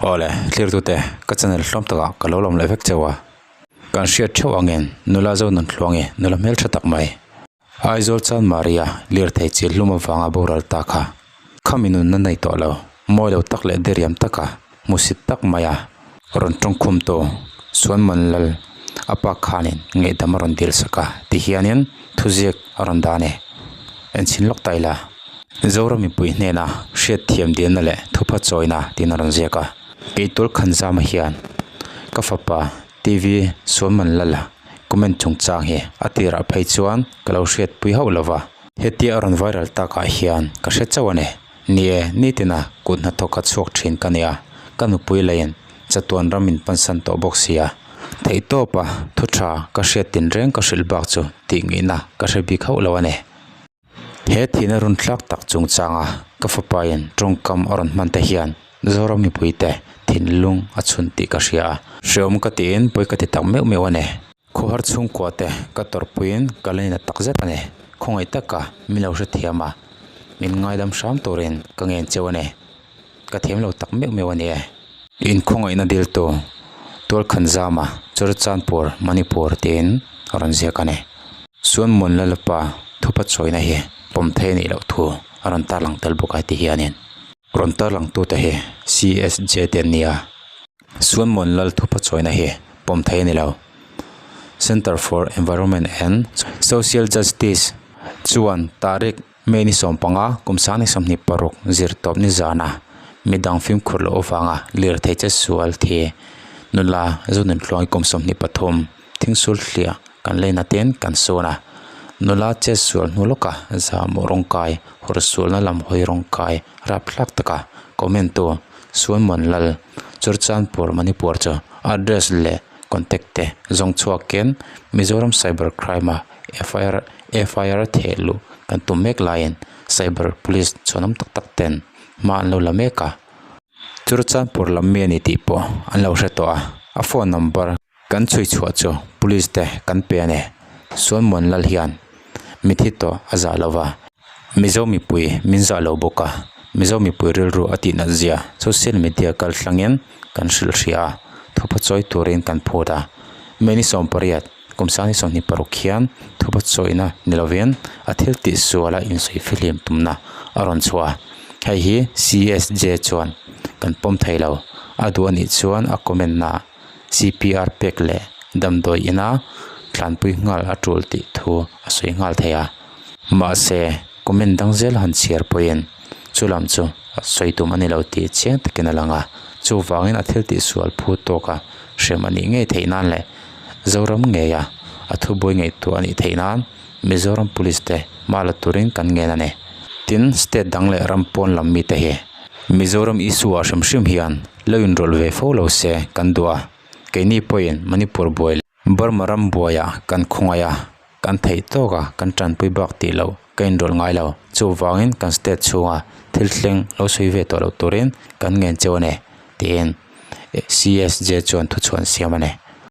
Awle, thlirtute, ka channel hlawm takah ka lo lawm leh vek cheu a. Kan hriat theuh angin nula zo nun thluangi nula hmeltha tak mai. Aizawl chan Maria lirthei chil hlum avanga boral ta kha. Khami nunna nei tawh lo, mawi lo tak leh diriam taka hmusit tak maia rawn tawngkhum tu Suanman Lal a pa khanin ngaihdam a rawn dil sak a ti hianin thuziak a rawn dan e. Enchhin lawk ta ila, Zoram mipui hnena hriatthiam dilna leh thupha chawina tiin a rawn ziak a. Keitul Khanzama hian ka fapa TV Suanman Lal-a comment chungchang hi a tirah phei chuan ka lo hriatpui hauh lo va. Hetia a rawn viral takah hian ka hre chauh a ni. Ni e, nitina kut hnathawk a chhuak thin ka nia, ka nupui leiin chatuan ram in pansan tawh bawk sia. Theihtawpa thu tha ka hriat tin reng ka hrilh bak chu tih ngihna ka hre bik hauh lo a ni. He thihna run thlak tak chungchanga ka fapain tawngkam a rawn hman te hian Zoram mipuite thinlung a chhun tih ka hria a. Hreawm ka tiin pawi ka ti tak meuh meuh a ni. Khawhar chhungkua te ka tawrhpuiin ka la ina tak zet a ni. Khawngaih taka min lo hrethiam a, min ngaidam hram turin ka ngen cheu a ni. Ka thiam lo tak meuh meuh a ni e. Inkhawngaihna diltu Tualkhanzama Churachandpur Manipur tiin a rawn ziak a ni. Suanmuan Lalpa thupa chawina hi pawm thei a nih loh thu a rawn tarlang tel bawk a ti hianin rawn tarlangtute hi CSJ te an ni a. Suanmuan Lal thupa chawina hi pawm thei a ni lo. Centre for Environment and Social Justice chuan Tarik May ni 15 kum 2026 zirtawp ni zana midang fimkhur loh avanga lirthei che sual thi nula Zununthluangi kum 23 thingsul hliah kan leina ten kan sawn a. Nula che sual hnu lawka zahmawh rawngkai hawr sualna lam hawi rawngkai rapthlak taka comment tu Suanmuan Lal Churchandpur Manipur chu address leh contact te zawng chhuakin Mizoram Cyber Crime a FIR FIR theh luh kan tum mek laiin Cyber Police chhuanawm tak tak ten hma an lo la mek a. Churchandpur lam mi a ni tih pawh an lo hre tawh a, a phone number kan chhui chhuah chu Police te kan pe a ni. Suanmuan Lal hian mithi tawh a zah lo va. Mizo mipui min zah lo bawk a, Mizo mipui rilru a tih nat zia social media kal thlangin kan hrilh hria a, thupa chawi turin kan phut a. May ni 18, kum 2026 hian thupa chawina ni lovin a thil tih suala insawi fihlim tumna a rawn chhuah a, hei hi CSJ chuan kan pawm thei lo, a duh a nih chuan a comment na CPR pek leh damdawi ina tlanpui nghal a tul tih thu a sawi nghal thei a. Mahse, comment dang zel han chhiar pawhin chu lam chu sawi tum a ni lo tih chiang takin a lang a. Chuvangin a thil tihsual phu tawka hrem a nih ngei theih nan leh Zoram ngeia a thubuai ngaihtuah a nih theih nan Mizoram Police te hma la turin kan ngen a ni. Tin, state dang leh ram pawn lam mite hi Mizoram issue ah hrim hrim hian lo inrawlh ve fo lo se kan duh a. Keini pawhin Manipur buai leh Burma ram buaiah kan khawngaih a. Kan theih tawk a, kan tanpui bak tih loh ka inrawlh ngai lo. Chuvangin kan state chhunga thil thleng lo sawi ve tawh loh turin kan ngen cheu a ni, tiin CSJ chuan thuchhuan siam a ni.